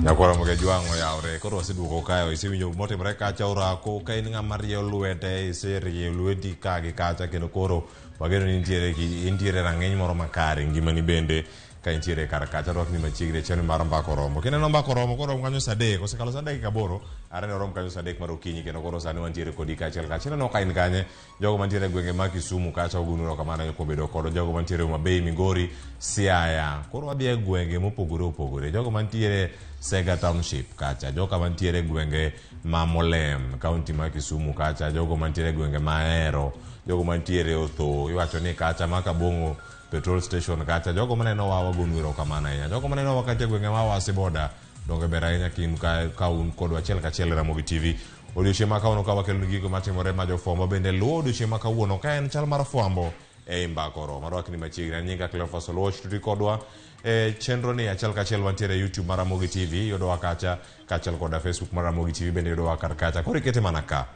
Nyakwara Moge Jwang' oyawre koro waseduogo kae isewinjo motimore kacha orako ka in ng'ama rieyo lwete iserieyo lweti ka gi kacha kendo koro wageno ni nitiere intiere rang'iny moro makare ngimani bende ka intiere kar kacha rwakni machiegni e chenro mar mbaka oromo kineno mbaka oromo koro oromo kanyo saa adek osekalo saa dakika aboro are ne orom kanyo saa adek mar okinyi kendo koro sani wantiere kodi kaachiel kaachiel aneno ka in kanye Jogo mantiere e gwenge ma Kisumu kacha ogunu erokamano ahinya kuom bedo kodwa. Jogo mantiere Homa Bay, Migori, Siaya. Koro wadhi e gwenge mopogore opogore. Jogo mantiere Sega Township kacha, joka mantiere e gwenge ma Molem, kaunti ma Kisumu kacha, jogo mantiere e gwenge ma Ahero, jogo mantiere Otho, iwacho ni kacha ma Kabong'o petrol station kacha, jogo manenowa wagonu erokamano ahinya. Jogo manenowa kacha e gwenge ma Awasi boda, Donge ber ahinya kin ka, ka un kodwa achiel kachiel e Ramogi TV. Odiochieng' ma kawuono ka wakelonu gigo matimore ma jofwambo bende luwo odiochieng' ma kawuono ka en chal mar fwambo ei mbaka oromo. Arwakni machiegni an nyinga Cleophas Oluoch tuti kodwa e chenro ni achiel kachiel wantiere e YouTube mar Ramogi TV yudowa kacha kaachiel koda Facebook mar Ramogi TV bende yudowa kar kacha. Koro ikete mana ka.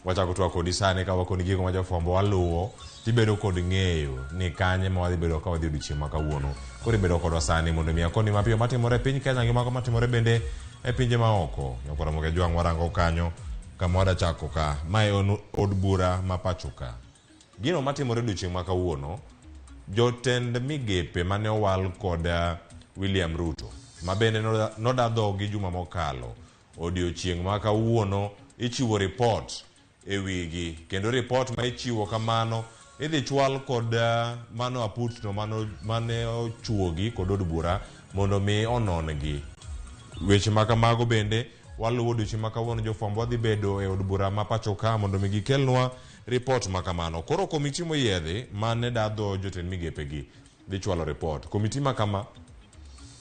Wachako twak kodi sani ka wakoni gigo ma jofwambo waluwo tibedo kod ng'eyo ni kanye ma wadhi bedo ka wadhi odiochieng' ma kawuono. Koro ibedo kodwa sani mondo mi akoni mapiyo matimore e piny Kenya gi mago matimore bende e pinje maoko. Nyakwar Ramogi Ajwang' warango kanyo kama wada chako ka. Mae en od bura ma pacho ka. Gino matimore odiochieng' ma kawuono, jotend migepe mane owal kod William Ruto ma bende noda dhogi juma mokalo Odiochieng' ma kawuono ichiwo ripot e wigi kendo ripot ma ichiwo kamano idhi chwal kod mano aputno mane ochuogi kod od bura mondo mi onon gi. Weche ma kamago bende waluwo odiochieng' ma kawuono jofwambo wadhi bedo e od bura ma pacho ka mondo mi gikelnwa ripot ma kamano. Koro komiti moyiedhi mane dadho jotend migepe gi dhi chwalo ripot. Komiti ma kama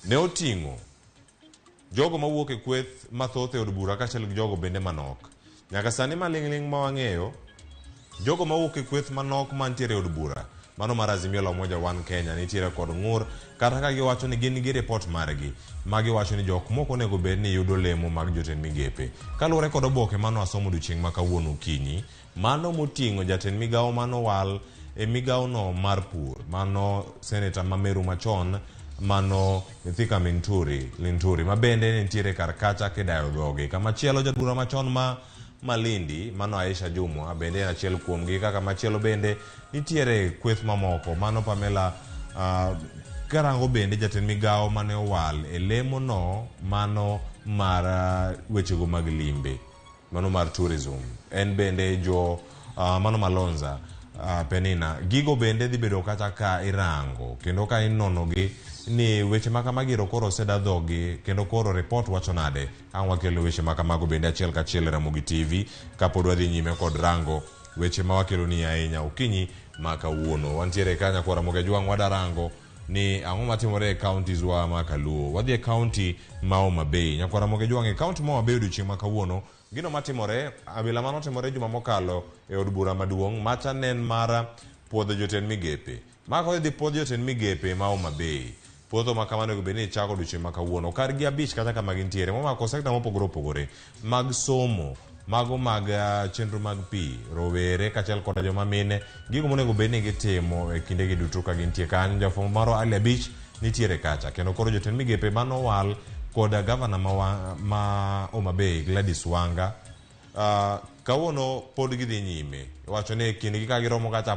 ne oting'o Jogo mawuok e kweth mathoth e od bura kaachiel gi jogo bende manok. Nyaka sani maling'ling' ma wang'eyo, jogo mawuok e kweth manok mantiere e od bura, mano mar Azimio la Umoja One Kenya nitiere kod ng'ur kata ka giwacho ni gin gi ripot margi ma giwacho ni jok mok onego bed ni yudo lemo mag jotend migepe. Kaluwore kod oboke mano asomo odiochieng' ma kawuono okinyi, Mano moting'o jatend migawo manowal e migawono mar pur, mano seneta ma Meru machon mano Mithika Minturi, Linturi ma bende ne nitiere kar kacha kidayo dhogi. Kamachielo jabura bura machon ma Malindi mano Aisha Jumwa bende en achiel kuomgi kaka machielo bende nitiere kweth mamoko mano Pamela karango bende jatend migawo mane owal e lemo no mano mar wechego mag limbe. Mano mar tourism. En bende jo mano Malonza Penina. Gigo bende dhi bedo kata ka irango kendo ka inono gi ni weche ma kamagi ero koro oseda dhogi kendo koro report wacho nade. Ang' wakelo weche ma kamago bende achiel kachiel e Ramogi TV kapod wadhi nyime kod rango weche ma wakeloni ahinya okinyi ma kawuono. Wantiere ka nyakwar Ramogi Ajwang' wadarango ni ang'o matimore e counties wa ma kaluo. Wadhi e county ma Homa Bay. Nyakwar Ramogi Ajwang' e county ma Homa Bay odiochieng' ma kawuono, gino matimore, abila mane otimore juma mokalo e od bura maduong' macha ne en mar puodho jotend migepe. Ma koro idhi puodh jotend migepe ma Homa Bay. Puodho ma kamano onego bed ni ichako odiochieng' ma kawuono. Kargi abich kata kama gintiere momako sekta mopogore opogore mag somo, mago mag chenro mag pi, rowere kaachiel koda joma mine, gigo monego bed ni gitimo e kindegi duto ka gintie kanyo. Jafwambo marwa Ali Abich nitiere kacha kendo koro jotend migepe manowal koda gavana ma, ma Homa Bay Gladys Wanga kawuono pod gidhi nyime wacho ni e kindgi ka giromo kata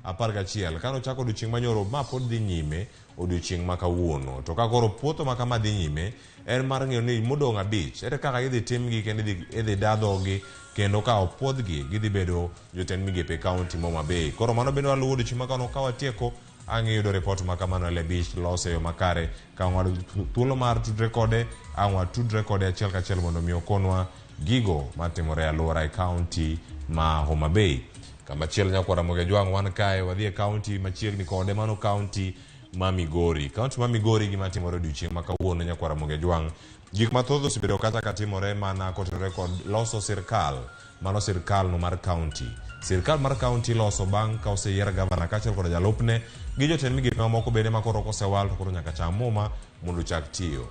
apar gachiel kane ochako odiochieng' manyoro ma pod dhi nyime odiochieng' ma kawuono. To ka koro puotho ma kama dhi nyime en mar ng'eyo ni modong' abich ere kaka idhi timgi kendo idhi da dhogi kendo ka opuodhgi gidhi bedo jotend migepe e kaunti ma Homa Bay. Koro mano bende waluwo odiochieng' ma kawuono ka watieko ang' iyudo ripot ma kamano ele abich lose e yo makare ka wang'ado thuolo mar tudre kode ang' watudre kode achiel kachiel mondo mi okonwa gigo matimore e alwora e kaunti ma Homa Bay. Kamachielo nyakwar Ramogi Ajwang' wan kae wadhi e kaunti machiegni kode mano kaunti ma Migori. Kaunti ma Migori gima timore odiochieng' ma kawuono nyakwar Ramogi Ajwang' gik mathoth osebedo kata ka timore mana kotenore kod loso sirkal mano sirkal no mar kaunti. Sirkal mar kaunti iloso bang' ka oseyier gavana kaachiel koda jalupne gi jotend migepe mamoko bende ma koro kosewal to koro nyaka cham muma mondo ochak tiyo.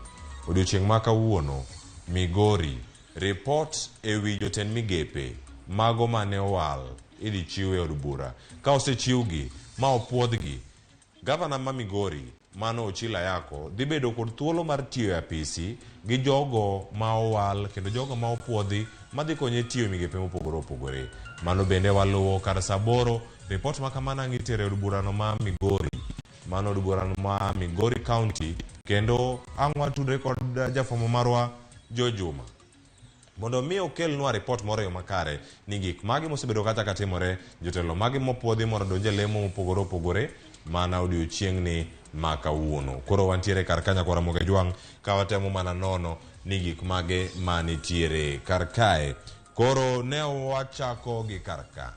Odiochieng' ma kawuono Migori, Ripot e wi jotend migepe mago ma ne owal idhi chiw e od bura. Ka osechiwgi ma opuodhgi, gavana ma Migori Mano Ochilo Ayako dhi bedo kod thuolo mar tiyo e apisi gi jogo ma owal kendo jogo ma opuodhi madhi konye tiyo e migepe mopogore opogore. Mano bende waluwo kar saa aboro, ripot ma kamano ang' itero e od burano ma Migori. Mano od burano ma Migori County kendo ang' watudre kod jafwambo marwa Joe Juma mondo mi okelnwa ripot moro e yo makare ni gik mage mosebedo kata ka timore, jotelo mage mopuodhi mondo odonj e lemo mopogore opogore mana odiochieng'ni ma kawuono. Koro wantiere kar ka nyakwar Ramogi Ajwang' ka watemo mana nono ni gik mage manitiere kar kae. Koro ne wachako gi kar ka.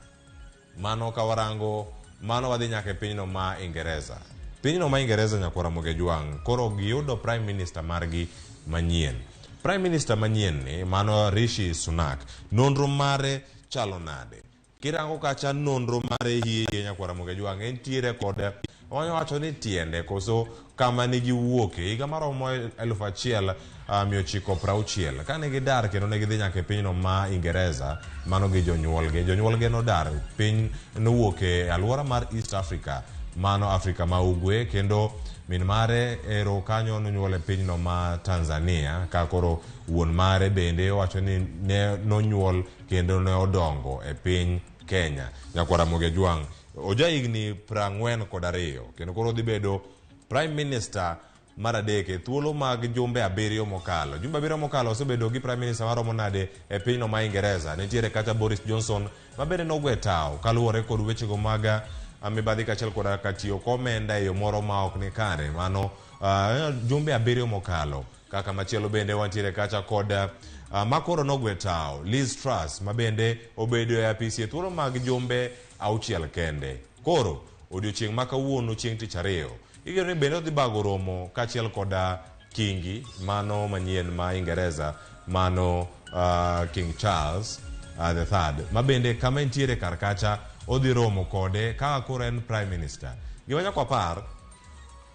Mano ka warango mano wadhi nyaka e pinyno ma Ingereza. Pinyno ma Ingereza nyakwar Ramogi Ajwang' koro giyudo Prime Minister margi manyien. Prime Minister manyien ni mano Rishi Sunak. Nonro mare chalo nade? Kirango kacha nonro mare hie hie nyakwar Ramogi Ajwang' entiere kod wanya wacho ni tiende koso kama ne giwuoke higa maromo 1960 kane gidar kendo ne gidhi nyaka e pinyno ma Ingereza mano gi jonyuolgi. Jonyuolgi nodar piny nowuok e alwora mar East Africa mano Afrika ma ugwe kendo min mare ero kanyo nonyuol e pinyno ma Tanzania ka koro wuon mare bende owacho ni ne nonyuol kendo ne odongo e piny Kenya. Nyakwar Ramogi Ajwang' oja higni 42 kendo koro odhi bedo Prime Minister mar adek e thuolo mag jumbe abiriyo mokalo. Jumbe abiriyo mokalo osebedo gi Prime Minister maromo nade e pinyno ma Ingereza. Nitiere kata Boris Johnson ma bende nogwe tawo kaluwore kod wechego mag mibadhi kaachiel koda ka tiyo komenda e yo moro ma ok ni kare. Mano jumbe abiriyo mokalo. Kaka machielo bende wantiere kacha kod makoro nogwe tawo Liz Truss ma bende obedo e apisi e thuolo mag jumbe auchiel kende. Koro odiochieng' ma kawuono chieng' tich ariyo igeno ni bende odhi bago romo kaachiel koda kingi mano manyien ma Ingereza mano King Charles the third ma bende kama entiere kar kacha odhi romo kode kaka koro en Prime Minister. Gima nyaka wapar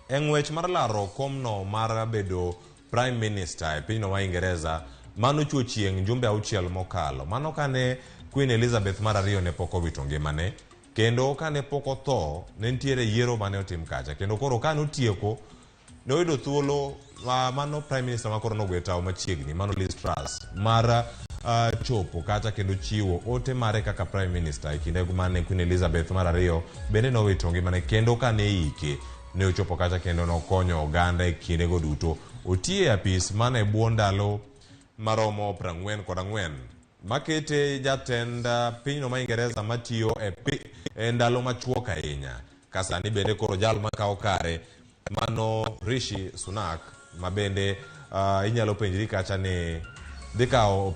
e ng'wech mar laro komno mar bedo Prime Minister e pinyno ma Ingereza mano chuo chieng' jumbe auchiel mokalo. Mano kane Queen Elizabeth mar ariyo ne pok owito ngimane kendo kane pok otho ne nitiere yiero mane otim kacha kendo koro kane otieko noyudo thuolo mano Prime Minister ma koro nogwe tawo machiegni mano Liz Truss mar chopo kata kendo chiwo ote mare kaka Prime Minister e kinde mane Queen Elizabeth mar ariyo bende nowito ngimane kendo kane ike ne ochopo kacha kendo nokonyo oganda e kindego duto. Otiye e apis mana e bwo ndalo maromo 44 makete jatend pinyno ma Ingereza matiyo e ndalo machuok ahinya. Ka sani bende koro jal makawo kare mano Rishi Sunak ma bende inyalo penjri kacha ni dhi kawo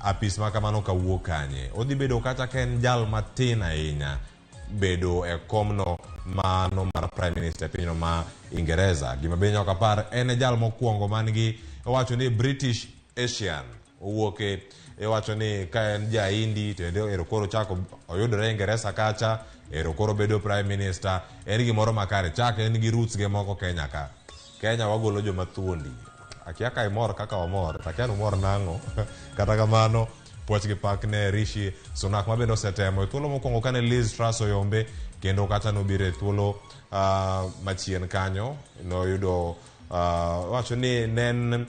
apis ma kamano kawuok kanye. Odhi bedo kata ka en jal matin ahinya bedo e komno mano mar Prime Minister e pinyno ma Ingereza. Gima be nyaka par en e jal mokwongo man gi wacho ni British Asian owuok e iwacho ni ka en ja Hindi to ero koro chako oyudore Ingereza kacha ero koro bedo Prime Minister en gimoro makare chak en gi roots ge moko Kenya ka. Kenya wagolo joma thuondi. Akia ka imor kaka wamor, to akia ni umor nang'o. Kata kamano puoch gi pak ne Rishi Sunak ma bende osetemo e thuolo mokwongo kane Liz Truss oyombe kendo kata nobiro e thuolo machien kanyo noyudo wacho ni ne en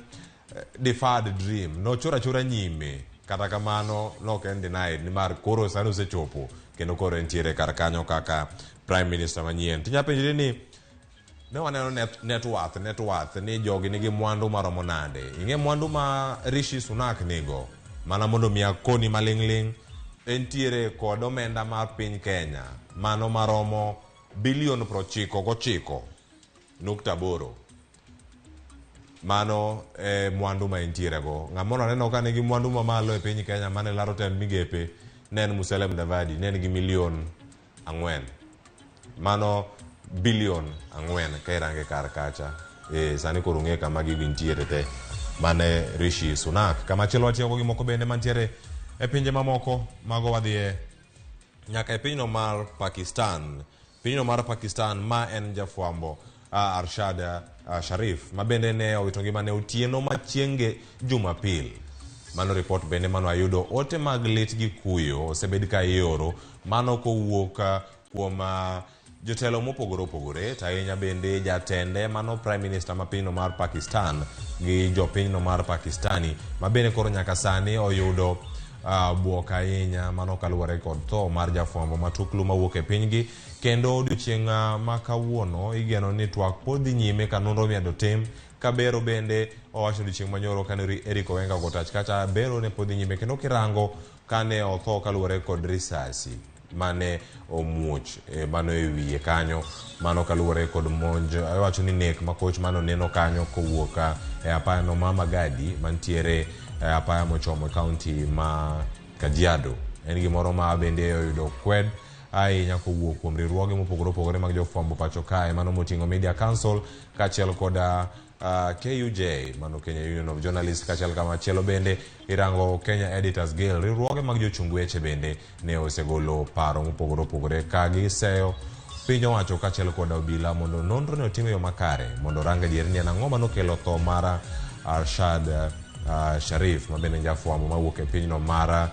deferred dream nochoro achora nyime kata kamano nok en denied nimar koro sani osechopo kendo koro entiere kar kanyo kaka Prime Minister manyien. Tinya penjri ni ne waneno net worth ni jogi nigi mwandu maromo nade. Ing'e mwandu ma Rishi Sunak nigo mana mondo mi akoni maling'ling' entiere kod omenda mar piny Kenya mano maromo bilion 99.8. Mano e mwandu ma entiere go. Ng'ama waneno ka nigi mwandu mamalo e piny Kenya mane laro tend migepe ne en Musalia Mudavadi, ne en gi milion 4. Mano bilion 4 ka irange kar kacha. Sani koro ong'e kama gigi nitiere te. Mane Rishi Sunak. Kama chielo watieko gi moko bende mantiere e pinje mamoko mago wadhiye nyaka e pinyno mar Pakistan. Pinyno mar Pakistan ma en jafwambo Arshad Sharif ma bende ne owito ngimane otieno ma chieng' Jumapil. Mano report bende mano ayudo ote mag lit gi kuyo osebed ka ioro mano kowuok kuom Jotelo mopogore opogore to ahinya bende jatende mano Prime Minister ma pinyno mar Pakistan gi jopinyno mar Pakistani ma bende koro nyaka sani oyudo buok ahinya mano kaluwore kod tho mar jafwambo matuklu mawuok e pinygi. Kendo odiochieng' ma kawuono igeno ni twak pod dhi nyime ka nonro mimedo tim ka bero bende owacho odiochieng' manyoro kane Eric Owenga ogo tach kacha bero ne pod dhi nyime kendo kirango kane otho kaluwore kod risasi mane omuoch mano e wiye kanyo mano kaluwore kod monj iwacho ni nek makoch mane oneno kanyo kowuok e apaya no ma Magadi mantiere e apaya mochomo e kaunti ma Kajiado. En gimoro ma bende oyudo kwed ahinya kowuok kuom riwruoge mopogore opogore mag jofwambo pacho kae mano moting'o Media Council kaachiel koda KUJ mano Kenya Union of Journalists kaachiel kamachielo bende irango Kenya Editors Guild. Riwruoge mag jochung weche bende ne osegolo paro mopogore opogore ka giseyo piny owacho kaachiel koda obila mondo nonro ne otim e yo makare mondo orang adier ni en ang'o manokelo tho mar Arshad Sharif ma bende jafwambo mawuok e pinyno mar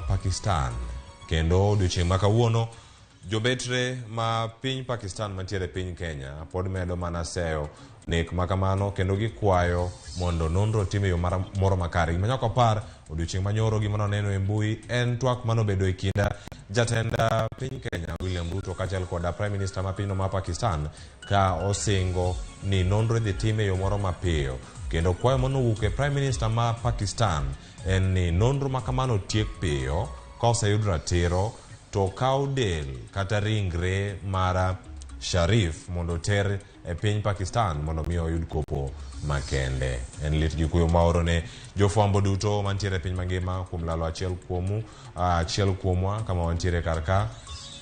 Pakistan. Kendo odiochieng' ma kawuono jobetre ma piny Pakistan mantiere e piny Kenya pod medo mana seyo nek makamano kendo gikwayo mondo nonro otim e yo moro makare. Gima nyaka wapar odiochieng' manyoro gima noneno e mbui en twak manobedo e kind jatend piny Kenya William Ruto kaachiel koda Prime Minister ma pinyno ma Pakistan ka osingo ni nonro idhi tim e yo moro mapiyo. Kendo kwayo manowuok e Prime Minister ma Pakistan en ni nonro makamano otiek piyo ka oseyud ratiro to kaw del kata ringre mar Sharif mondo oter e piny Pakistan mondo mi oyud kopo makende. En lit gi kuyo maoro ne jofwambo duto mantiere e piny mangima kuom lalo achiel kuomu, achiel kuomwa kama wantiere kar ka.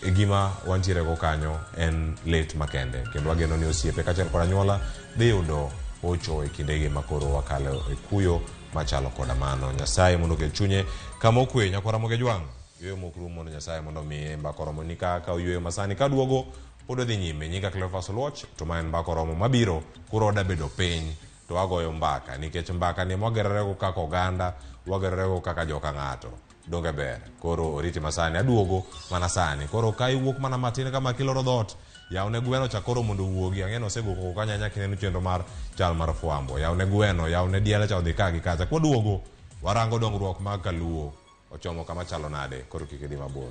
E gima wantiere go kanyo en lit makende kendo wageno ni osiepe kaachiel kod anyuola dhi yudo hocho e kindegi ma koro wakalo e kuyo machalo koda mano. Nyasaye mondo oket chunye kama okwe. Nyakwar Ramogi Ojwang' yueyo mok rum mondo Nyasaye mondo omiye mbaka oromo ni ka oyueyo masani kaduogo pod odhi nyime. Nyinga Cleophas Oluoch to ma en mbaka oromo mabiro koro oda bedo piny to wagoyo mbaka nikech mbaka ni wagerorego kaka oganda, wagerorego kaka joka ng'ato. Donge ber? Koro oriti masani aduogo mana sani. Koro ka iwuok mana matin kama kiloro dhoot, yawne gweno cha koro mondo owuogi. Ang'e ni osego koko kanyo ahinya kineno chenro mar chal mar fwambo. Yawne gweno, yawne diel cha odhi ka gi kacha. Kwaduogo, warango dongruok mag kaluo ochomo kama chalo nade. Koro kik idhi mabor.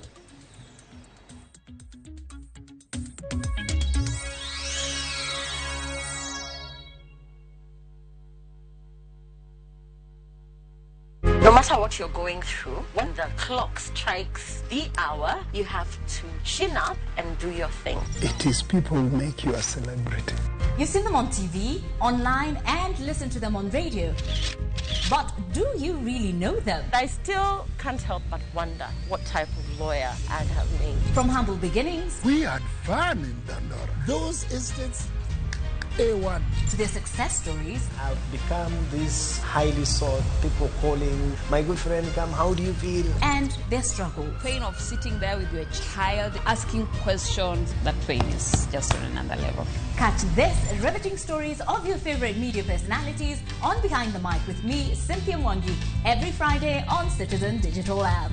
No matter what you're going through, when the clock strikes the hour, you have to chin up and do your thing. It is people who make you a celebrity. You've seen them on TV, online, and listen to them on radio. But do you really know them? I still can't help but wonder what type of lawyer I'd have made. From humble beginnings. We had fun in Dandora. Those estates, A1. To their success stories. I've become this highly sought, people calling, my good friend, come, how do you feel? And their struggle. Pain of sitting there with your child, asking questions, that pain is just on another level. Catch this riveting stories of your favorite media personalities on Behind the Mic with me, Cynthia Mwangi, every Friday on Citizen Digital App.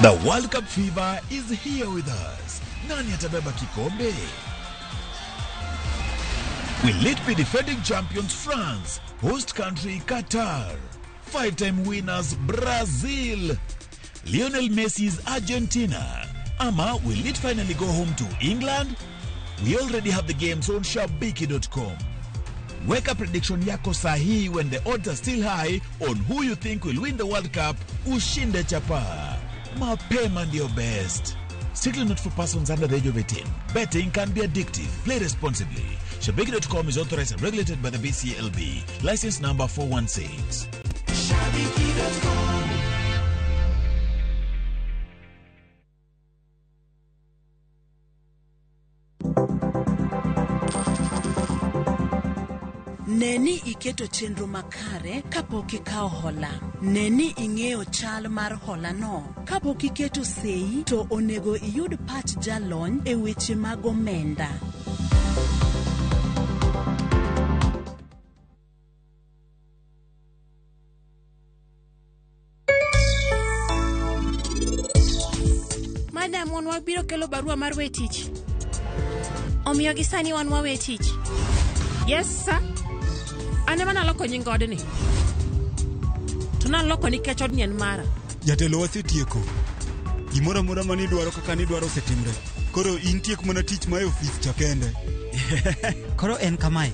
The World Cup fever is here with us. Nani atabeba kikombe? Will it be defending champions France, host country Qatar, five-time winners Brazil, Lionel Messi's Argentina, ama will it finally go home to England? We already have the games on Shabiki.com. Weka prediction yako sahihi when the odds are still high on who you think will win the World Cup. Ushinde chapa. Mapema ndio best. Strictly not for persons under the age of 18. Betting can be addictive. Play responsibly. Shabiki.com is authorized and regulated by the BCLB. License number 416. Shabiki.com. Ne ni iketo chenro makare kapok ikawo hola. Ne ni ing'eyo chal mar holano. Kapok iketo sei to onego iyud pach jalony e weche mag omenda. nyamonwa biro kelo barua mar we tich. Omiyo gi sani wan wawe tich. Yes sir. An ema naloko nying odni. To naloko nikech odni en mara. Jatelo wasetieko. Gimoro amora mane idwaro kaka nidwaro osetimre. Koro in tiek mana tich ma e ofis cha kende. Koro en kamae.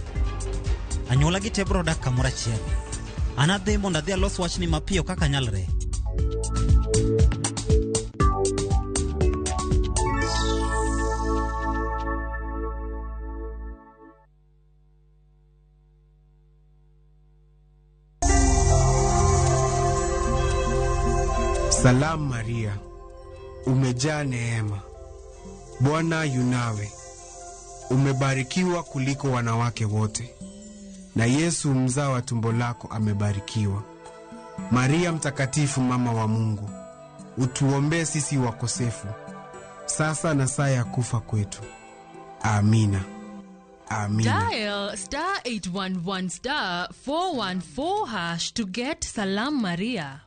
Anyuola gi te biro dak kamoro achiel. An adhi mondo adhi alos wachni mapiyo kaka nyalre. Salamu Maria, umejaa neema, Bwana yu nawe, umebarikiwa kuliko wanawake wote, na Yesu mzao wa tumbo lako amebarikiwa. Maria Mtakatifu, mama wa Mungu, utuombee sisi wakosefu, sasa na saa ya kufa kwetu. Amina. Amina. Dial star 811 star 414 hash to get Salam Maria.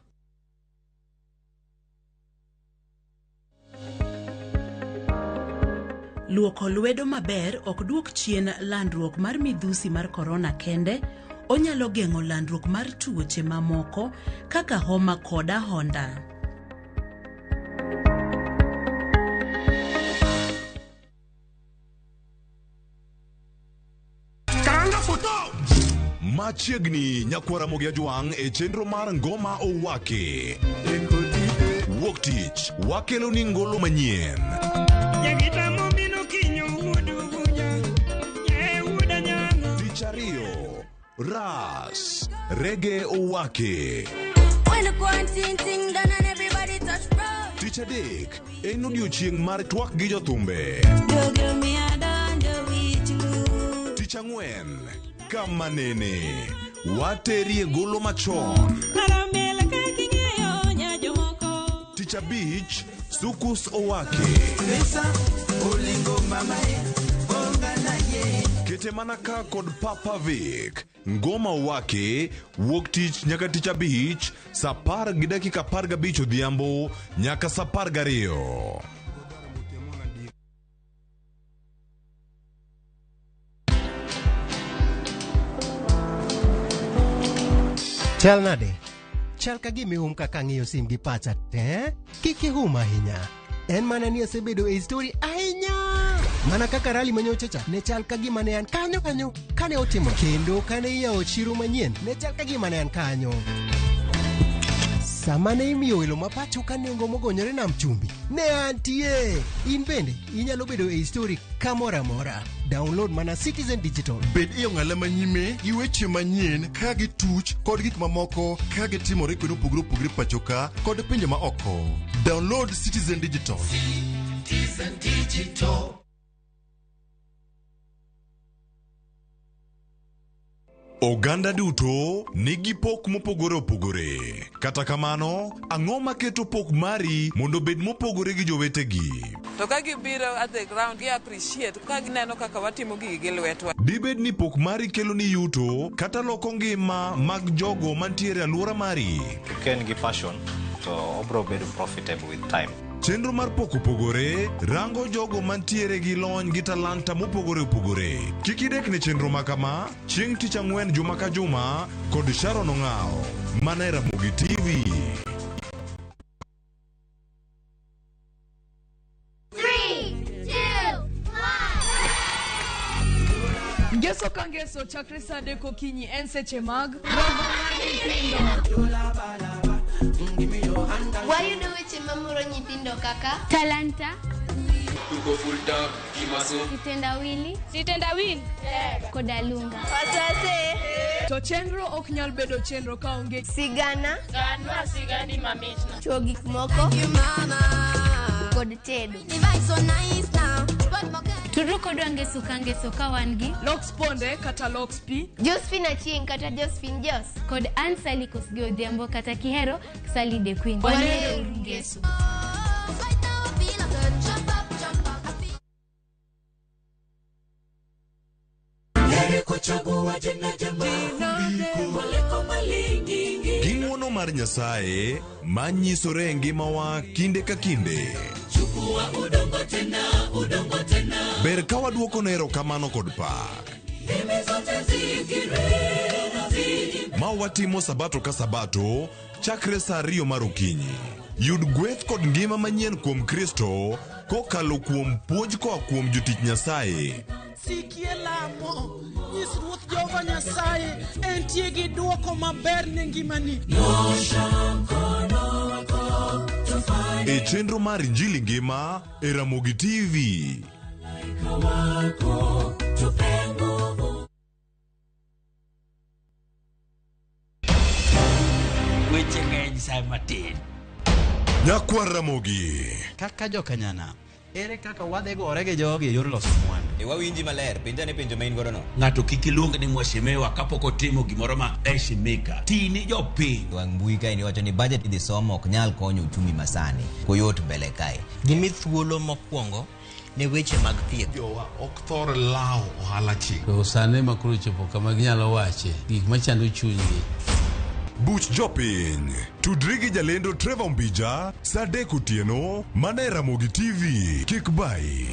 Luoko lwedo maber ok duok chien landruok mar midhusi mar korona kende, onyalo geng'o landruok mar tuoche mamoko kaka homa kod ahonda. Karanga foto! Machiegni nyakwara Ramogi Ajwang' e chenro mar Ngoma Owaki. Wuok tich wakelo ni ngolo manyien. Tich ariyo, Ras Rege Owaki. Tich adek en odiochieng' mar twak gi jothumbe. Tich ang'wen kama nene waterie golo machon. Tich abich Sukus Owaki. Kete mana ka kod Papa Vic. Ngoma Owaki wuok tich nyaka tich abich saa 10:15 odhiambo nyaka saa 12. Chal nade? Chal ka gima ihum kaka ang'iyo sim gi pacha, eh? Kik ihum ahinya. En mana ni asebedo e story ahinya. Mana kaka rally manyocha cha, ne chal ka gima ne an kanyo kanyo kane otimo. Kendo kane iyawo chiro manyien, ne chal ka gima ne an kanyo. Sama ne imiyo welo ma pacho ka nengo mogonyore nam chumbi, ne antie. In bende inyalo bedo e story kamoro amora. Download mana Citizen Digital. Bed e ong'ala manyime gi weche manyien ka gituch kod gik mamoko ka gitimore kuonde mopogore opogore pacho ka kod pinje ma oko. Download Citizen Digital. Citizen Digital. Oganda duto nigi pok mopogore opogore. Kata kamano, ang'o maketo pok mari mondo obed mopogore gi jowetegi? To ka gibiro at the ground, gi appreciate ka gineno kaka watimo gigi gi lwetwa. Dibed ni pok mari kelo ni yuto kata loko ngima mag jogo mantiere alwora mari. Ka en gi passion to obro bedo profitable with time. Chenro mar pok opogore rango jogo mantiere gi lony gi talanta mopogore opogore. Kik idek ne chenro ma kama chieng' tich ang'wen juma ka juma kod Sharon Ong'ao mana e Ramogi TV. 3, 2, 1. Ngeso ka ngeso chakre saa adek okinyi en seche mag romo mar nyithindo. Wayudo weche mamoro nyithindo kaka talanta, tuko full tank kimaso, kitendawili, sitendawili koda lunga. Wasase to chenro ok nyal bedo chenro kaonge sigana, ganwa sigani mamitna, chuo gik moko kod tedo. Tudru kodwa ngeso ka ngeso ka wan gi Lox Ponde kata Lox P, Josephine Achieng kata Josephine Jos kod Ann Sally Kosgei Odhiambo kata Kihero Sally the Queen. Wanero ngeso. Gi ng'wono mar Nyasaye manyisore e ngimawa kinde ka kinde. Tifua udongo tena, udongo tena. Ber ka waduoko ne erokamano kod pak. Ndimi zote zikiri na zijimbe. Ma watimo sabato ka sabato chakre saa 2 mar okinyi. Yud gweth kod ngima manyien kuom Kristo kokalo kuom puonj koa kuom jotich Nyasaye. Sikie lamo, nyis Ruoth Jehova Nyasaye entie gi duoko maber ne ngimani. Nyosha mkono wako tufanye E chenro mar Injili Ngima e Ramogi TV. wako tupe nguvu. Weche ng'eny sa matin. Nyakwar Ramogi. Kaka jokanyana, ere kaka wadhi gore gi jogi e yor loso mwandu? E wawinji maler, penja ne penjo ma in godo no. Ng'ato kik iluong ni mheshimiwa kapok otimo gimoro ma heshimika. Tini jopiny. Wang' mbui kae ni wacho ni budget idhi somo ok nyal konyo uchumi masani. Koyot mbele kae. Gimi thuolo mokwongo ne weche mag thieth. Jowa ok thor lawo ohala chik. To sani ma koro chopo kama ginyalo wache gik machando chunygi. Buch jopiny. Tudri gi jalendo Trevor Mbija saa 3 otieno mana e Ramogi TV. Kik bayi.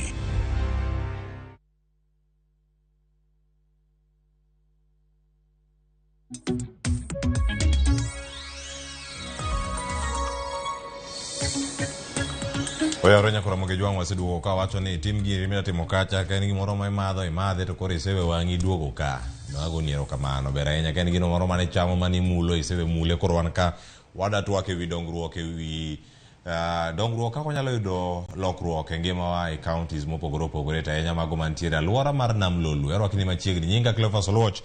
Oyawore nyakora Ramogi Jwang' waseduogo ka wacho ni tim giri mida timo kacha ka en gimoro ma imadho imadhe to koro isewe wang'i iduogo ka. No agoni erokamano ber ahinya ka en gino moro mane ichamo mane imulo isewe mule koro wan ka wada twak ewi dongruok ewi dongruok kaka wanyalo yudo lokruok e ngimawa e counties mopogore opogore to ahinya mago mantiere alwora mar Nam Lolwe. Arwakni machiegni nyinga Cleophas Oluoch.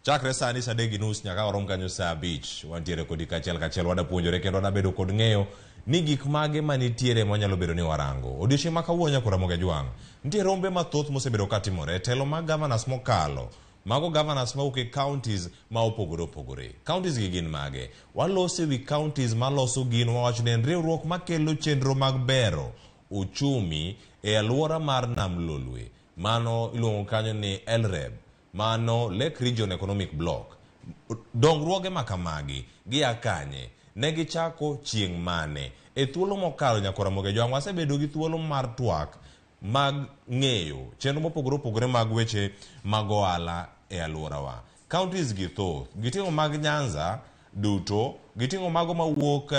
Chakre sani saa 3:30 nyaka warom kanyo saa 5 wantiere kodi kachiel kachiel wada puonjore kendo wada bedo kod ng'eyo ni gik mage manitiere mwanyalo bedo ni warango. Odiochieng' ma kawuono nyakora Ramogi Jwang' nitie rombe mathoth mosebedo katimore telo mag governors mokalo. Mago governors mawuok e counties ma opogore opogore. Counties gi gin mage? Waloso ewi counties maloso gino wawacho ni en riwruok makelo chenro mag bero uchumi e alwora mar Nam Lolwe. Mano iluongo kanyo ni LREB. Mano Lake Region Economic Block. Dongruoge ma kamagi gia kanye? Ne gichako chieng' mane? E thuolo mokalo nyakora Ramogi Jwang' wasebedo gi thuolo mar twak mag ng'eyo chenro mopogore opogore mag weche mag ohala e alworawa. Counties gi thoth, giting'o mag Nyanza duto, giting'o mago mawuok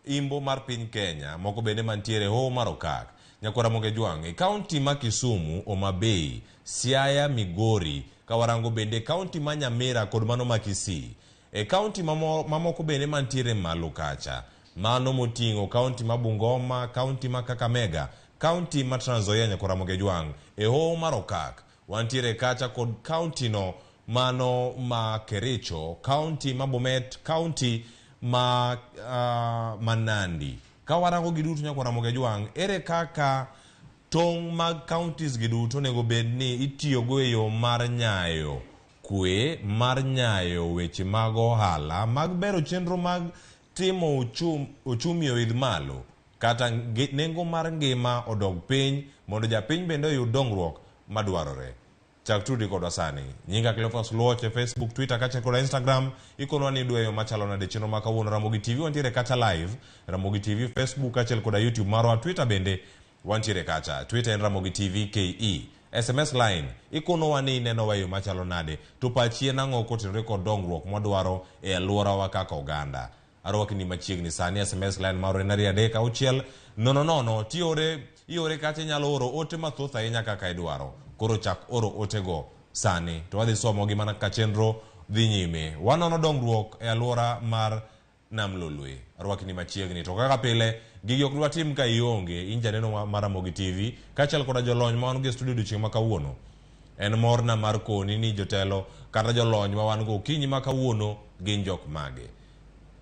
imbo mar piny Kenya, moko bende mantiere hoho mar Okak. Nyakora Ramogi Jwang', e county ma Kisumu, Homa Bay, Siaya, Migori, kawarango bende county ma Nyamira kod mano ma Kisii. E county mamoko bende mantiere malo kacha, mano moting'o county ma Bungoma, county ma Kakamega, county ma Trans Nzoia nyakora Ramogi Jwang', e hoho mar Okak. Wantiere kacha kod county no mano ma Kericho, county ma Bomet, county ma Nandi. Ka warango giduto nyakora Ramogi Jwang', ere kaka tong' mag counties gi duto onego bed ni itiyogo e yo mar nyayo kwe, mar nyayo weche mag ohala, mag bero chenro mag timo uchumi oidh malo, kata nengo mar ngima odog piny mondo japiny bende oyud dongruok madwarore. Chak tudi kodwa sani. Nyinga Cleophas Oluoch e Facebook, Twitter kaachiel kod Instagram. Ikonwa ni idwa yo machalo nade chenro ma kawuono. Ramogi TV wantiere kacha live. Ramogi TV Facebook kaachiel kod YouTube marwa. Twitter bende wantiere kacha. Twitter en Ramogi TV KE. SMS line ikonowa ni inenowa e yo machalo nade to pachi en ang'o kotenore kod dongruok mwadwaro e alworawa kaka oganda. Arwakni machiegni sani. SMS line marwa en 2 3 6 0 0. Tiore iore kacha, inyalo oro ote mathoth ahinya kaka idwaro. Koro chak oro otego sani to wadhi somogi mana kaka chenro dhi nyime. Wanono dongruok e alwora mar Nam Lolwe. Arwakni machiegni. To kaka pile, gigi ok dwa tim ka ionge. In janeno mar Ramogi TV kaachiel koda jolony ma wan go e studio odiochieng' ma kawuono. En morna mar koni ni jotelo kata jolony ma wan go okinyi ma kawuono gin jok mage.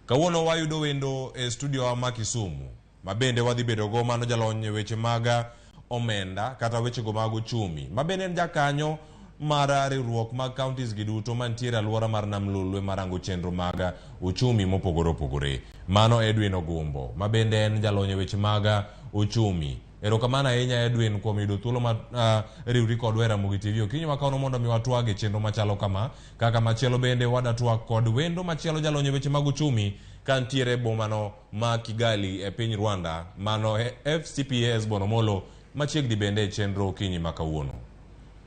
Kawuono wayudo wendo e studio wa ma Kisumu, ma bende wadhi bedo go mano jalony e weche mag omenda kata wechego mag uchumi, ma bende en jakanyo mar riwruok mag counties gi duto mantiere alwora mar Nam Lolwe marango chenro mag uchumi mopogore opogore. Mano Edwin Ogumbo, ma bende en jalony e weche mag uchumi. Erokamano ahinya Edwin kuom yudo thuolo ma riwri kodwa e Ramogi TV okinyi ma kawuono mondo mi watwag e chenro machalo kama. Kaka machielo bende wadatwak kod wendo machielo jalony e weche mag uchumi ka ntiere e bomano ma Kigali e piny Rwanda, mano FCPA Hesbon Omolo machiegni bende e chenro okinyi ma kawuono.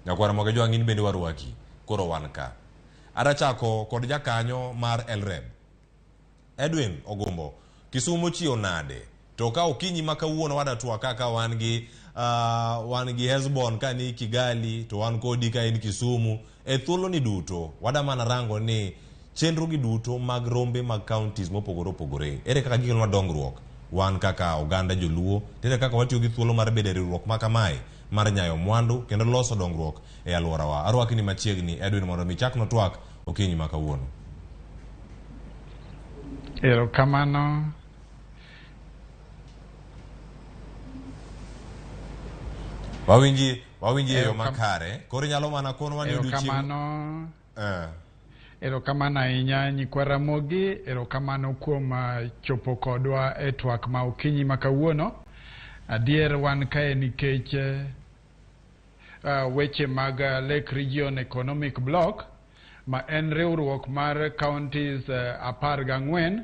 Nyakwar Ramogi Ajwang' in bende warwaki, koro wan ka. Adachako kod jakanyo mar LREB. Edwin Ogumbo, Kisumu chiew nade? To ka okinyi ma kawuono wadatwak kaka wan gi wan gi Hesbon ka ni Kigali to wan kodi ka in Kisumu. E thuolo ni duto wada mana rango ni chenro gi duto mag rombe mag counties mopogore opogore ere kaka gikelonwa dongruok wan kaka oganda joluo, to ere kaka watiyo gi thuolo mar bedo e riwruok ma kamae mar nyayo mwandu kendo loso dongruok e alworawa. Arwaki ni machiegni Edwin mondo mi chakno twak okinyi ma kawuono. Erokamano. Wawinji, wawinji e yo makare. Koro inyalo mana konowa ni odiochieng'. Erokamano. Erokamano ahinya nyikwa Ramogi, erokamano kuom chopo kodwa e twak ma okinyi ma kawuono. Adier wan kae nikech weche mag Lake Region Economic Bloc ma en riwruok mar counties 14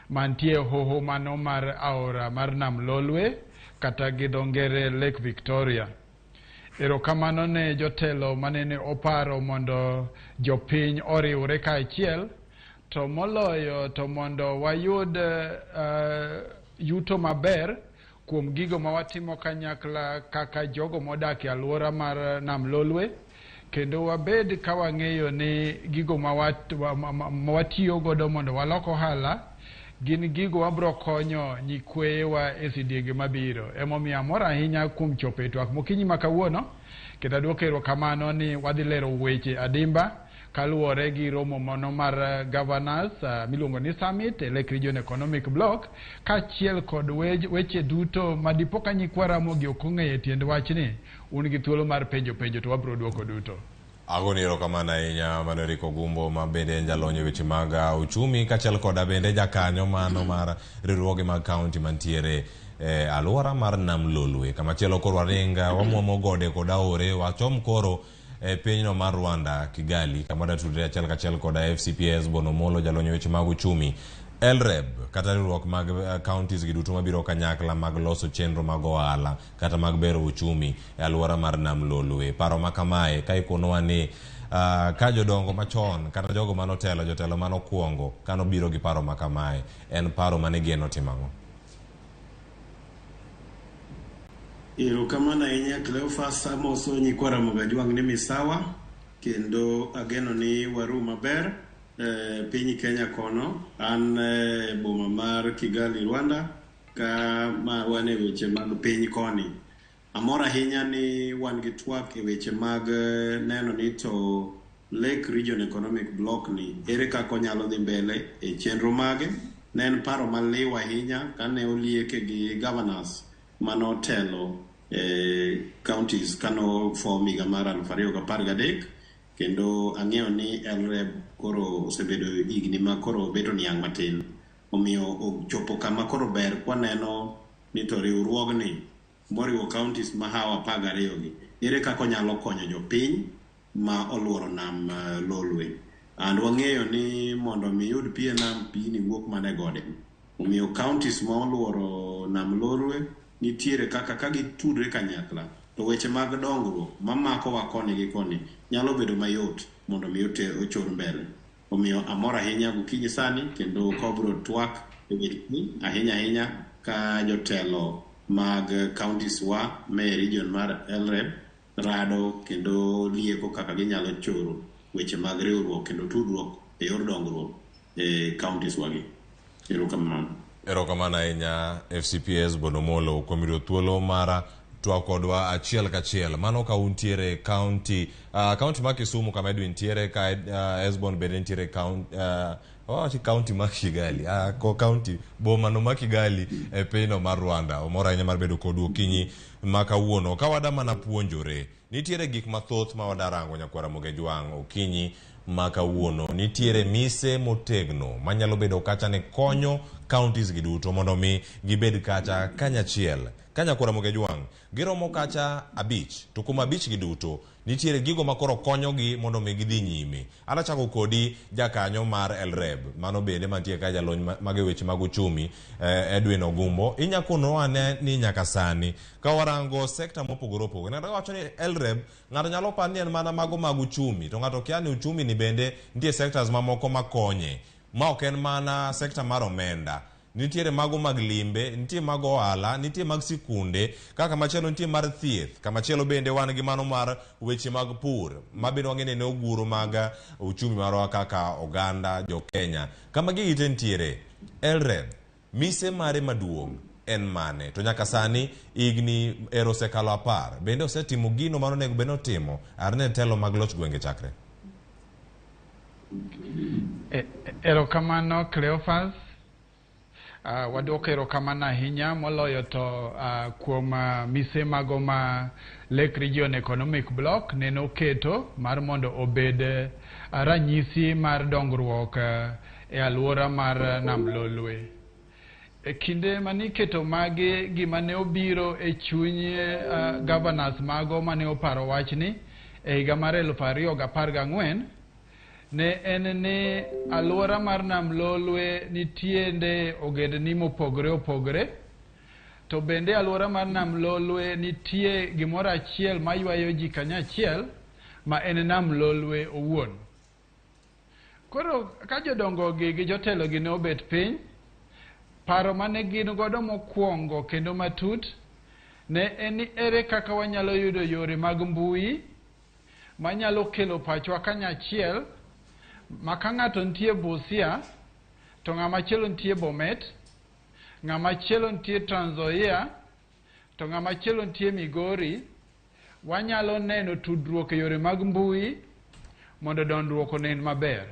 mantie hoho mano mar aora mar Nam Lolwe kata gi dho ngere Lake Victoria. Erokamano ne jotelo manene oparo mondo jopiny oriwre kaachiel, to moloyo to mondo wayud yuto maber kuom gigo ma watimo kanyakla kaka jogo modak e alwora mar Nam Lolwe, kendo wabed ka wang'eyo ni gigo ma watiyo godo mondo walok ohala gin gigo wabro konyo nyikweyewa e sidienge mabiro. Emomiyo amor ahinya kuom chopo e twak mokinyi ma kawuono, kendo aduoko erokamano ni wadhi lero weche adimba kaluwore gi romo mano mar governors miluongo ni summit e Lake Region Economic Bloc, kaachiel kod weche duto ma dipo ka nyikwa Ramogi ok ong'eyo tiend wachni, un gi thuolo mar penjo penjo to wabro duoko duto. Agoni erokamano ahinya mano Eric Ogumbo ma bende en jalony e weche mag uchumi kaachiel koda bende jakanyo mano mar riwruoge mag kaunti mantiere e alwora mar Nam Lolwe. Kamachielo koro waring wamuomo gode kod aore wachom koro e pinyno mar Rwanda, Kigali, kama wadatudre achiel kachiel koda FCPA Hesbon Omolo jalony e weche mag uchumi. LREB kata riwruok mag counties gi duto mabiro kanyakla mag loso chenro mag ohala kata mag bero uchumi e alwora mar Nam Lolwe. Paro ma kamae ka ikonowa ni ka jodongo machon kata jogo manotelo, jotelo manokwongo kanobiro gi paro ma kamae, en paro mane geno timo ang'o? Erokamano ahinya Cleophas, amoso nyikwa Ramogi Ajwang' ni misawa kendo ageno ni waru maber piny Kenya kono. An e boma mar Kigali, Rwanda, ka ma wan e weche mag piny koni. Amor ahinya ni wan gi twak e weche mag neno ni to Lake Region Economic Bloc ni ere kaka onyalo dhi mbele e chenro mage. Ne en paro maliw ahinya kane olieke gi governors manotelo e counties kano form higa mar 2013, kendo ang'eyo ni LREB koro osebedo higni ma koro obeto niang' matin. Omiyo ochopo kama koro ber kwaneno ni to riwruogni moriwo counties mahawo 12 gi ere kaka onyalo konyo jopiny ma oluoro Nam Lolwe. And wang'eyo ni mondo mi yud pi e nam, pi ni wuok mana e gode. Omiyo counties ma oluoro Nam Lolwe nitiere kaka ka gitudre kanyakla to weche mag dongruok mamakowa koni gi koni nyalo bedo mayot mondo mi ochor mbele. Omiyo amor ahinya gokinyi sani kendo kobro twak e wecheni ahinya ahinya ka jotelo mag counties wa me region mar LREB rado kendo lieko kaka ginyalo choro weche mag riwruok kendo tudruok e yor dongruok e counties wagi. Erokamano. Erokamano ahinya FCPA Hesbon Omolo kuom yudo thuolo mar twak kodwa achiel kachiel. Mano ka untiere county, county ma Kisumu kama Edwin ntiere, ka Hesbon bende ntiere county, wawachi county ma Kigali, ko county boma no ma Kigali e pinyno mar Rwanda. Omor ahinya mar bedo kodu okinyi ma kawuono. Ka wada mana puonjore, nitiere gik mathoth ma wada rango nyakwar Ramogi Ajwang' okinyi ma kawuono. Nitiere mise motegno manyalo bedo kacha ni konyo counties gi duto mondo mi gibed kacha kanyachiel. Ka Nyakwar Ramogi Ajwang' giromo kacha abich to kuom abich gi duto nitiere gigo makoro konyogi mondo mi gidhi nyime. Adachako kodi jakanyo mar LREB mano bende mantie ka jalony mag weche mag uchumi Edwin Ogumbo. Inya konowa ane ni nyaka sani ka warango sekta mopogore opogore ng'ato wacho ni LREB ng'ato nyalo paro ni en mana mago mag uchumi to ng'ato kia ni uchumi ni bende nitie sectors mamoko makonye ma ok en mana sekta mar omenda. Nitiere mago mag limbe, nitie mag ohala, nitie mag sikunde, kaka machielo nitie mar thieth, kamachielo bende wan gi mano mar weche mag pur, ma bende wang'e ni en oguro mag uchumi marwa kaka oganda jo Kenya. Kama gigi te nitiere, LREB, mise mare maduong' en mane? To nyaka sani higni ero osekalo 10, bende osetimo gino mane onego bed ni otimo are ne telo mag loch gwenge chakre? Erokamano Cleophas. Waduoko erokamano ahinya moloyo to kuom mise mago ma Lake Region Economic Bloc nene oketo mar mondo obed ranyisi mar dongruok e alwora mar Nam Lolwe. E kinde mane iketo magi, gima ne obiro e chuny governors mago mane oparo wachni e higa mar 2014 ne en ni alwora mar Nam Lolwe nitiende ogendni mopogore opogore, to bende alwora mar Nam Lolwe nitie gimoro achiel maywayo ji kanyachiel ma en Nam Lolwe owuon. Koro ka jodongo gi gi jotelo gi ne obet piny, paro mane gin godo mokwongo kendo matut ne en ni ere kaka wanyalo yudo yore mag mbui manyalo kelo pachwa kanyachiel ma ka ng'ato nitie Busia to ng'ama chielo nitie Bomet, ng'ama chielo nitie Trans Nzoia to ng'ama chielo nitie Migori, wanyalo neno tudruok e yore mag mbui mondo dondruok onen maber.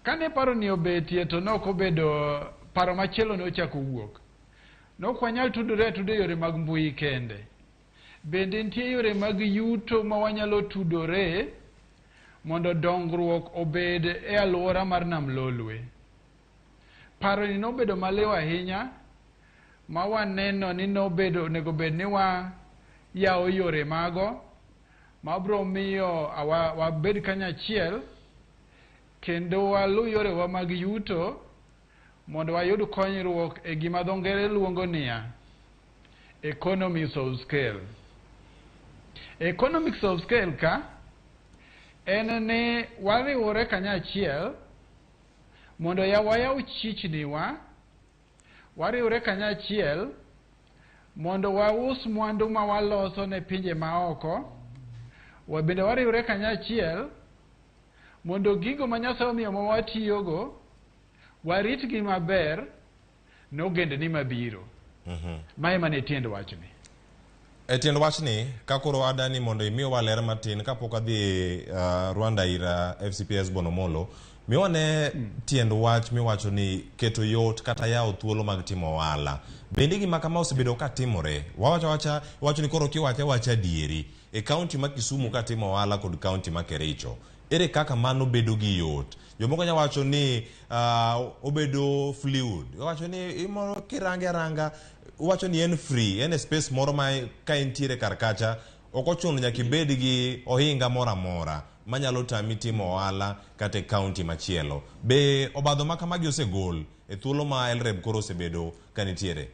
Kane paro ni obetie to nok obedo paro machielo ne ochako wuok. Nok wanyal tudore atuda e yore mag mbui kende. Bende nitie yore mag yuto ma wanyalo tudore mondo dongruok obed e alwora mar Nam Lolwe. Paro ni nobedo maliw ahinya ma waneno ni nobedo onego bed ni wa yawo yore mago mabro miyo wabed kanyachiel kendo waluw yorewa mag yuto mondo wayud konyruok e gima dho ngere luongo niya economies of scale. Economics of scale ka en ni wariwore kanyachiel mondo wayaw chichniwa, wariwre kanyachiel mondo waus mwandu ma waloso ne pinje maoko, bende wariwre kanyachiel mondo gigo ma Nyasaye omiyo ma watiyogo waritgi maber ne ogendni mabiro. Ma ema ne tiend wachni. E tiend wachni, ka koro adani mondo imiwa ler matin kapok adhi Rwanda ir FCPS Bonomolo, miwa ne tiend wach miwacho ni keto yot kata yawo thuolo mag timo ohala. Bende gima kama osebedo ka timore? Wawacho wacha, wacho ni koro kiwache wacha adieri. E kaunti ma Kisumu ka timo ohala kod kaunti ma Kericho, ere kaka mano bedo gi yot? Jomoko nya wacho ni obedo fluid. Wacho ni imoro kirange aranga, wacho ni en free, en e space moro ma ka intiere kar kacha, ok ochuno nyaka ibed gi ohinga moro amora manyalo tami timo ohala kata e kaunti machielo. Be obadho ma kamagi osegol e thuolo ma LREB koro osebedo ka nitiere?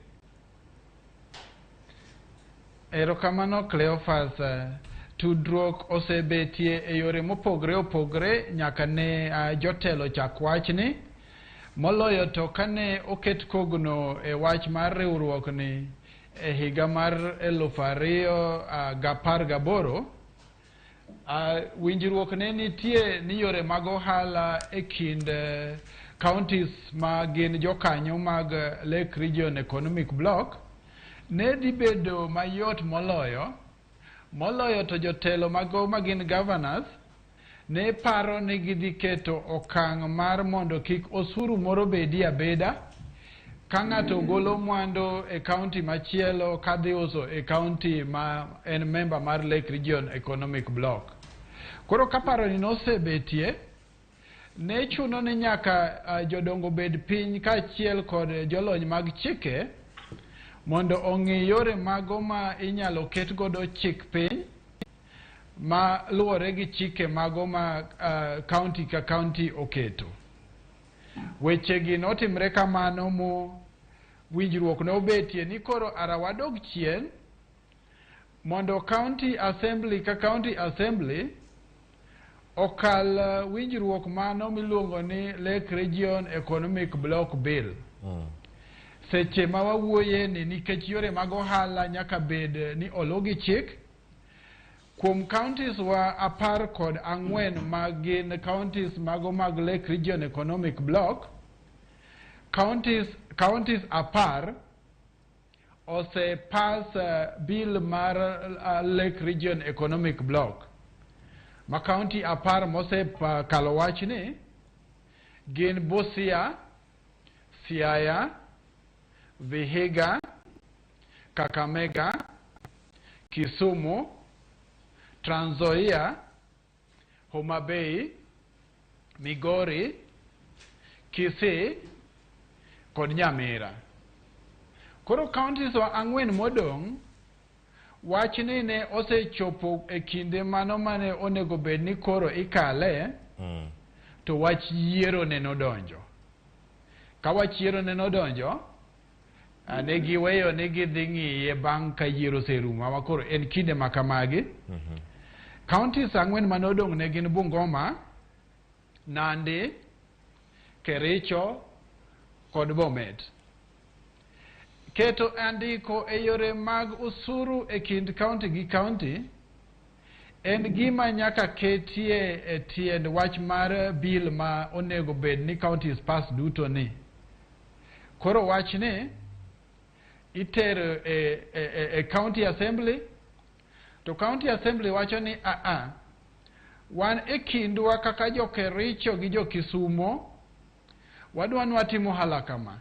Erokamano Cleophas. Tudruok osebetie e yore mopogore opogore nyaka ne jotelo chak wachni. Moloyo to kane oket kogno e wach mar riwruokni e higa mar 2018, winjruok ne nitie ni yore mag ohala e kind counties ma gin jokanyo mag Lake Region Economic Bloc ne dhi bedo mayot moloyo to jotelo mago ma gin governors ne paro ni gidhi keto okang' mar mondo kik osuru moro bedie abeda ka ng'ato golo mwandu e kaunti machielo kadhi uso e kaunti ma en member mar Lake Region Economic Bloc. Koro ka paro ni nosebetie, Ne chuno ni nyaka jodongo bed piny kaachiel kod jolony mag chike mondo ong'i yore mago ma inyalo ket godo chik piny ma luwore gi chike mago ma county ka county oketo. Wechegi notimre kamano mo winjruok nobetie ni koro ara wadog chien mondo county assembly ka county assembly okal winjruok mano miluongo ni Lake Region Economic Block Bill. Seche ma wawuoye ni nikech yore mag ohala nyaka bed ni oluw gi chik kuom counties wa 14 ma gin counties mago mag Lake Region Economic Block, counties 10 ose pass bill mar Lake Region Economic Block. Ma county 10 mose kalo wachni gin Busia, Siaya, Vihiga, Kakamega, Kisumu, Trans Nzoia, Homa Bay, Migori, Kisii kod Nyamira. Koro counties wa 4 modong', wachni ne osechopo e kinde mano mane onego bed ni koro ikale, to wach yiero ne nodonjo. Ka wach yiero ne nodonjo, ne giweyo ni gidhi ng'iye bang' ka yiero oserumo, ma koro en kinde ma kamagi. Counties 4 manodong' ne gin Bungoma, Nandi, Kericho kod Bomet. Keto andiko e yore mag osuru e kind county gi county en gima nyaka ketie e tiend wach mar bill ma onego bed ni counties pass duto ni. Koro wach ni itero e county assembly, to county assembly wacho ni a wan e kindwa kaka jo Kericho gi jo Kisumo wadwa ni watimo ohala kama.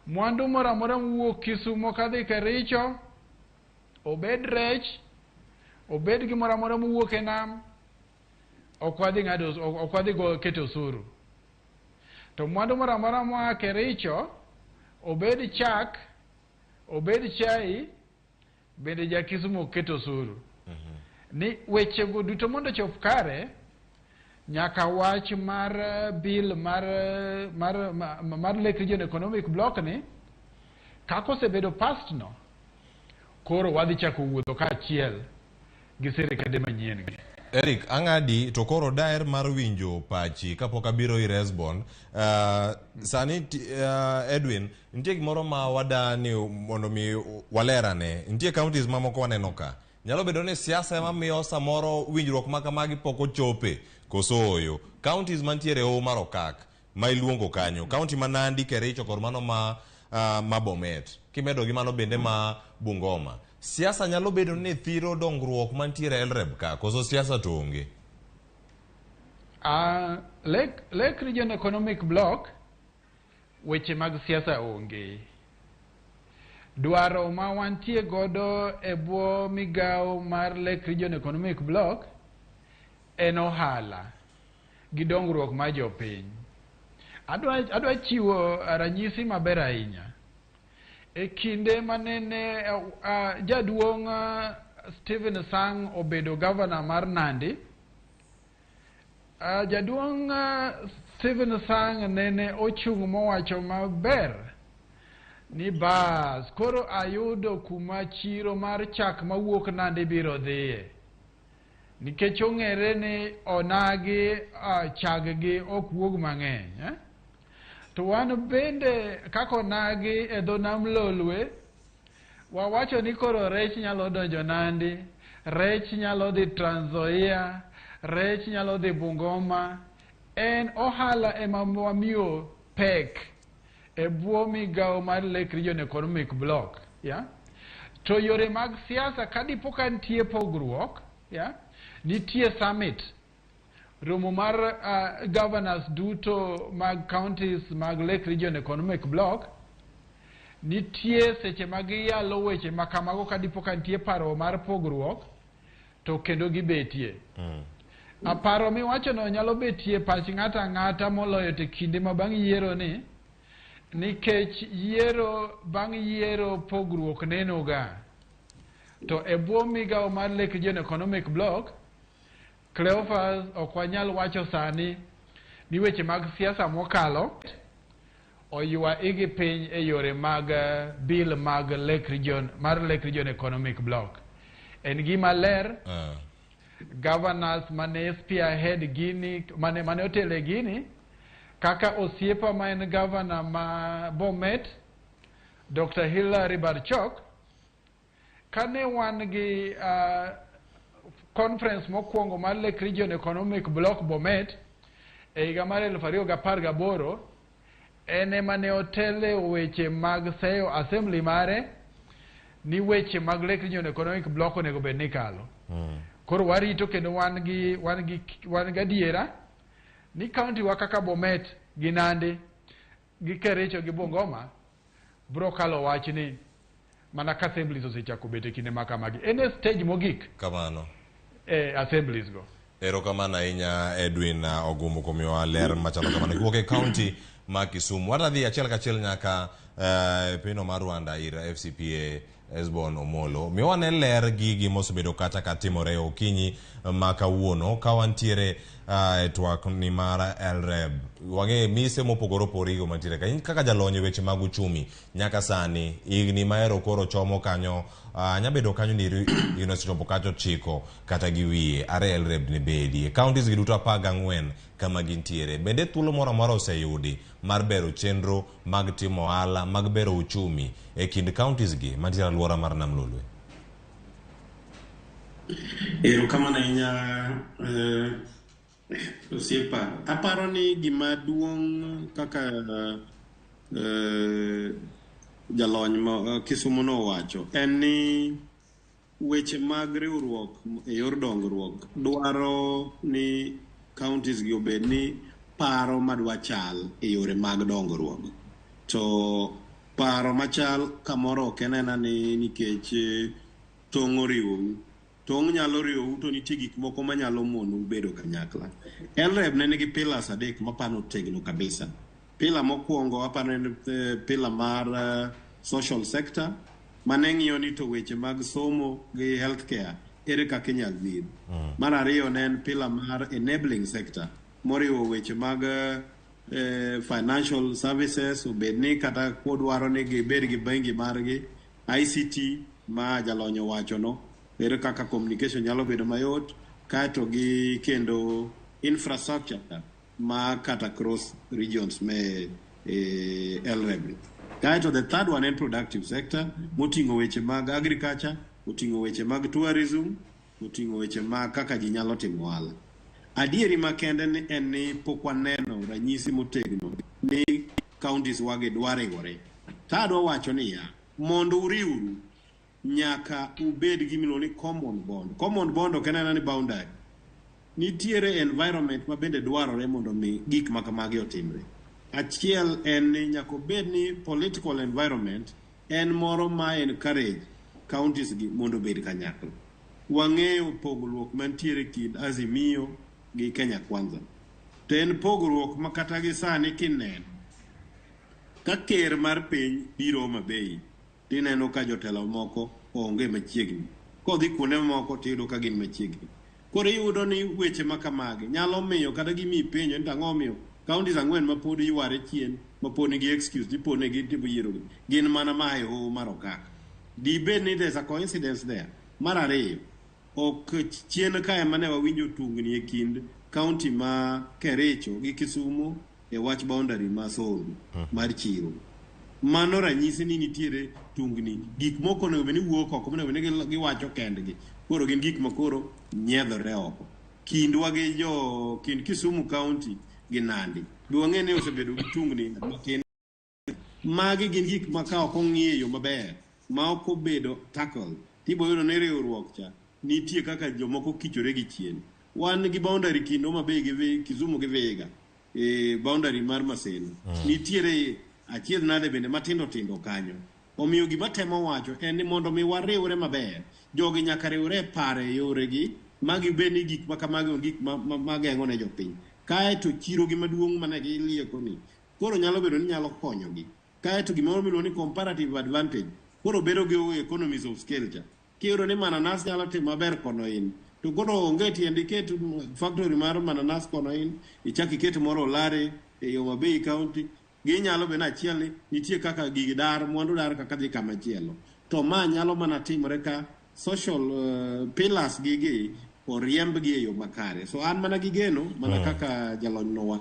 Mwandu moro amora mowuok Kisumo kadhi Kericho, obed rech, obed gimoro amora mowuok e nam, ok wadhi ng'ado, ok wadhi go keto osuru. To mwandu moro amora moa Kericho, obed chak, obed chai, bende ja Kisumo ok ket osuru. Ni wechego duto mondo chop kare, nyaka wach mar bill mar Lake Region Economic Block ni kaka osebedo passed no, koro wadhi chako wuotho kaachiel gi sirikande manyien gi. Eric, ang'adi to koro daher mar winjo pachi kapok abiro ir Esbon. Sani Edwin, nitie gimoro ma wada ni mondo mi walerane. Nitie counties mamoko waneno ka. Nyalo bedo ni siasa ema miyo samoro winjruok ma kamagi pok ochope koso oyo. Counties mantiere e hoho mar Okak ma iluongo kanyo, county ma Nandi, Kericho kod mano ma Bomet. Kimedo gi mano bende ma Bungoma. Siasa nyalo bedo ni thiro dongruok mantiere e LREB ka, koso siasa to onge? Lake Region Economic Block, weche mag siasa onge. Dwaro ma wantie godo e bwo migawo mar Lake Region Economic Block en ohala gi dongruok mar jopiny. Adwa chiwo ranyisi maber ahinya. E kinde manene jaduong' Stephen Sang obedo governor mar Nandi, jaduong' Stephen Sang nene ochung' mowacho maber ni bas koro ayudo kuma chiro mar chak mawuok Nandi biro dhiye. Nikech ong'ere ni onagi chag gi ok wuog mang'eny. To wan bende kaka onagi e dho nam Lolwe, wawacho ni koro rech nyalo donjo Nandi, rech nyalo dhi Trans Nzoia, rech nyalo dhi Bungoma. En ohala ema wamiyo pek e bwo migawo mar Lake Region Economic Block. Yeah? To yore mag siasa kadipo ka nitie pogruok, yeah? Nitie summit, romo mar governors duto mag counties mag Lake Region Economic Block. Nitie seche ma giyalo weche ma kamago kadipo ka nitie paro mar pogruok, to kendo gibetie. Paro miwachono nyalo betie pach ng'ato ang'ata moloyo to e kinde ma bang' yiero ni, nikech yiero bang' yiero pogruok nenoga. To e bwo migawo mar Lake Region Economic Bloc, Cleophas ok wanyal wacho sani ni weche mag siasa mokalo oywa igi piny e yore mag bill mag Lake Region, mar Lake Region Economic Bloc. En gima ler governors mane spearhead gini mane otele gini kaka osiepa ma en governor ma Bomet Dr. Hilary Barchok kane wan gi conference mokwongo mar Lake Region Economic Bloc Bomet e higa mar 2018 en ema ne otele weche mag seyo assembly mare ni weche mag Lake Region Economic Bloc onego bed ni kalo. Koro warito kendo wan gi adiera ni county wa kaka Bomet gi Nandi gi Kericho gi Bungoma bro kalo wachni mana ka assemblies osechako bet e kinde ma kamagi. En e stage mogik Kamano. e assemblies go. Erokamano ahinya Edwin Ogumbo kuom miyowa ler machalo kamano. Kiwuok e county ma Kisumu. Wadhi achiel kachiel nyaka e pinyno mar Rwanda ir FCPA Esbon Omolo. Miyowa ne ler gigi mosebedo kata ka timore okinyi ma kawuono ka wantiere e twak ni mar LREB. Wang'e mise mopogore opogore gigo mantiere ka. In kaka jalony e weche mag uchumi nyaka sani higni mahero koro chomo kanyo nyabedo kanyo ni higni osechopo kata 9 kata gi wiye are LREB ne bedie. Counties gi duto 14 kama gintiere. Bende thuolo moro amora oseyudi mar bero chenro mag timo ohala mag bero uchumi e kind counties gi mantiere alwora mar Nam Lolwe? Erokamano ahinya osiepa. Aparo ni gima duong' kaka jalony ma Kisumu nowacho en ni weche mag riwruok e yor dongruok dwaro ni counties gi obed ni paro madwa chal e yore mag dongruok. To paro machal kamoro ok en ena ni nikech tong' oriwou. Tong' nyalo riwou to nitie gik moko manyalo monou bedo kanyakla. LREB ne nigi pillars 3 mapano otegno kabisa. Pillar mokwongo aparo en pillar mar social sector mane ng'iyo ni to weche mag somo gi healthcare ere kaka inyal dhir. Mar ariyo ne en pillar mar enabling sector moriwo weche mag financial services obed ni kata kodwaro ni gibed gi bengi margi, ICT ma jalony owacho no, ere kaka communication nyalo bedo mayot, kaeto gi kendo infrastructure ma kata cross regions me LREB. Kaeto the third one en productive sector moting'o weche mag agriculture, oting'o weche mag tourism, oting'o weche mag kaka ji nyalo timo ohala. Adieri makende ni en ni pok waneno ranyisi motegno ni counties wagi dwa riwore. To adwa wacho niya, mondo uriwru nyaka ubed gi miluongo ni common bond. Common bond ok en aena ni boundary. Nitiere environment ma bende dwarore mondo mi gik ma kamagi otimre. Achiel en ni nyaka obed ni political environment en moro ma encourage counties gi mondo obed kanyakla. Wang'eyo pogruok mantiere kind Azimio gi Kenya Kwanza. To en pogruok ma kata gi sani kineno ka ker mar piny biro Homa Bay tineno ka jotelo moko onge machiegni. Kodhi kuonde moko tiyudo ka gin machiegni. Koro iyudo ni weche ma kamagi nyalo miyo kata gimiyi penjo ni to ang'o omiyo counties 4 ma pod yware chien ma pod nigi excuse ni pod ne gitimo yiero gi gin mana ma e hoho mar Okak. Dibed ni there's a coincidence there. Mar ariyo, ok chien kae mane wawinjo tungni e kind county ma Kericho gi Kisumu e wach boundary ma Sondu mar chiro. Mano ranyisi ni nitiere tungni, gik moko onego bed ni wuok oko, onego bed ni giwacho kendgi. Koro gin gik ma koro nyiedhore oko. Kindwa gi jo kind Kisumu County gi Nandi. Be wang'e ni osebedo gi tungni matin. Magi gin gik ma ka ok ong'i e yo maber, ma ok obedo tackle, tibo yudo ni riwruok cha nitie kaka jomoko kichore gi chien. Wan gi boundary kind Homa Bay gi Kisumu gi Vihiga, e boundary mar Maseno. Nitiere achiedh nade bende matindo tindo kanyo. Omiyo gima temo wacho en ni mondo mi wariwre maber, jogi nyaka riwre e paro e yoregi Magi bed ni gik ma kamagi gik ma, ma, ma geng'o ne jopiny. Kae to chiro gi maduong' mane gilieko ni koro nyalo bedo ni nyalo konyogi. Kae to gimoro miluongo ni comparative advantage koro bedo gi economies of scale cha. Kiyudo ni mananas nyalo timo maber kono in, to koro onge tiend iket factory mar mananas kono in, ichak iket moro Olare e Homa Bay County, ginyalo bedo achiel ni nitie kaka gigi dar, mwandu dar kaka dhi kama chielo. To ma nyalo mana timore ka social pillars gigi oriembgi e yo makare. So an mana gi geno mana kaka jalony nowa